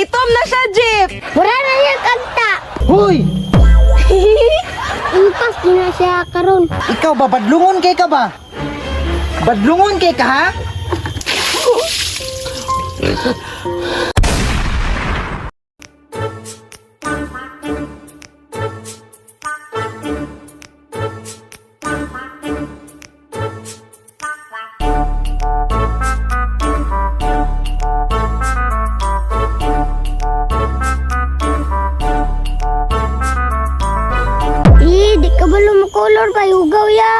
Naitom na siya, Jeep! Mura na siya kagta. Hoy! Impas di na siya karon. Ikaw ba badlungon kay ka ba? Badlungon kay ka ha? Eh, di ka ba lumukulor ba? Hugaw ya.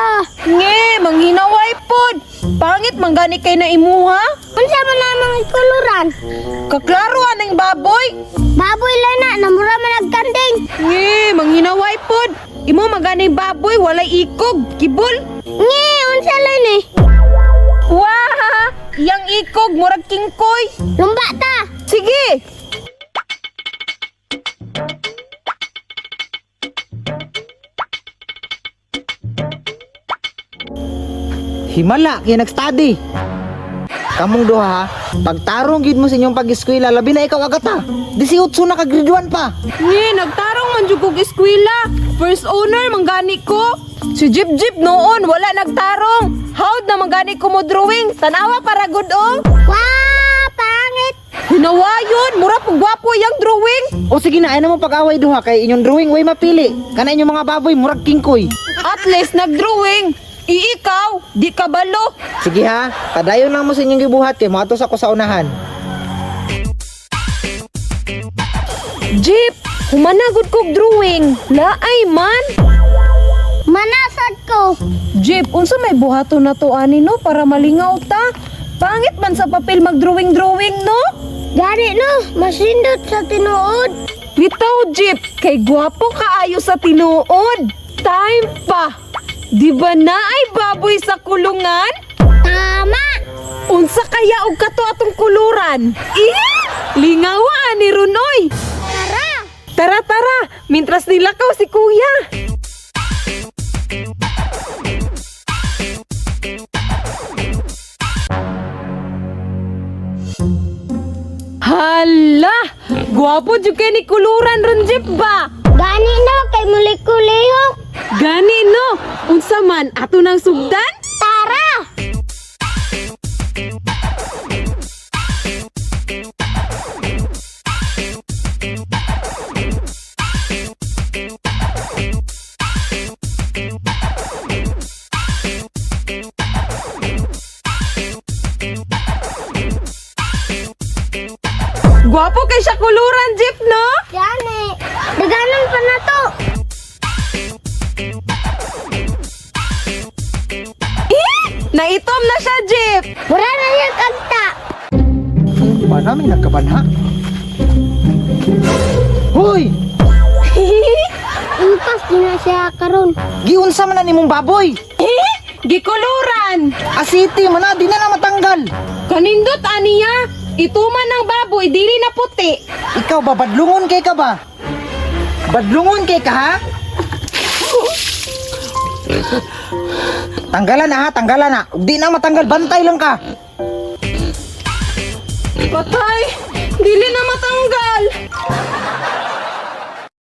Nge, manghinaway pod. Pangit manggani kay na imuha. Unsa man namang ikuluran? Kaklaro anang baboy. Baboy lang na, namura man nagkanding. Nge, manghinaway pod. Imo magani baboy walay ikog, kibol. Nge, unsa lang ni? Wah! Iyang ikog murag kingkoy. Lumba ta. Sige. Himala kay nagstudy. Kamong duha ha, pagtarong gid mo sa inyong pag-eskwela, labi na ikaw agata. 18 na ka grade 1 pa. Nge, nagtarong man jud kog eskwela. First owner manggani ko. Si Jeep Jeep noon wala nagtarong. Howd na manggani ko mo drawing. Tanawa para good oh. Wah, pangit. Hinawayon, mura pug gwapo iyang drawing. O sige na, ay na mo pag-away duha kay inyong drawing way mapili. Kana inyong mga baboy murag kingkoy. At least nagdrawing. Iikaw, di ka balo. Sige ha, padayon lang mo sa inyong gibuhat kay moatos ako sa unahan. Jeep, humanagod kog drawing. Laay man. Manasad ko. Jeep, unsa may buhaton na to ani no para malingaw ta? Pangit man sa papel magdrawing-drawing no? Gani no, masindot sa tinuod. Bitaw, Jeep, kay gwapo kaayo sa tinuod. Time pa. Di ba na ay baboy sa kulungan? Tama. Unsa kaya og kato atong kuluran? Eh, lingawa ani Runoy. Tara. Tara, tara, mintras nilakaw si kuya. Hala! Gwapo jud kay ni kuluran ron Jeep ba? Gani no, kay muli ko lihok. Gani no, unsa man ato nang sugdan? Tara. Gwapo kay siya kuluran Jeep no? Gani. Daganan pa na to. Eh, naitom na siya Jeep. Mura na siya kagta. Ba namin nagkabanha? Hoy! Impas di na siya karon. Giunsa man na nimong baboy? Eh, gikuluran. Asiti man na, di na na matanggal. Kanindot aniya. Ituman ang baboy dili na puti. Ikaw ba badlungon kay ka ba? Badlungon kay ka ha? Tanggalan na ha, tanggalan na. Ug di na matanggal, bantay lang ka. Patay, dili na matanggal.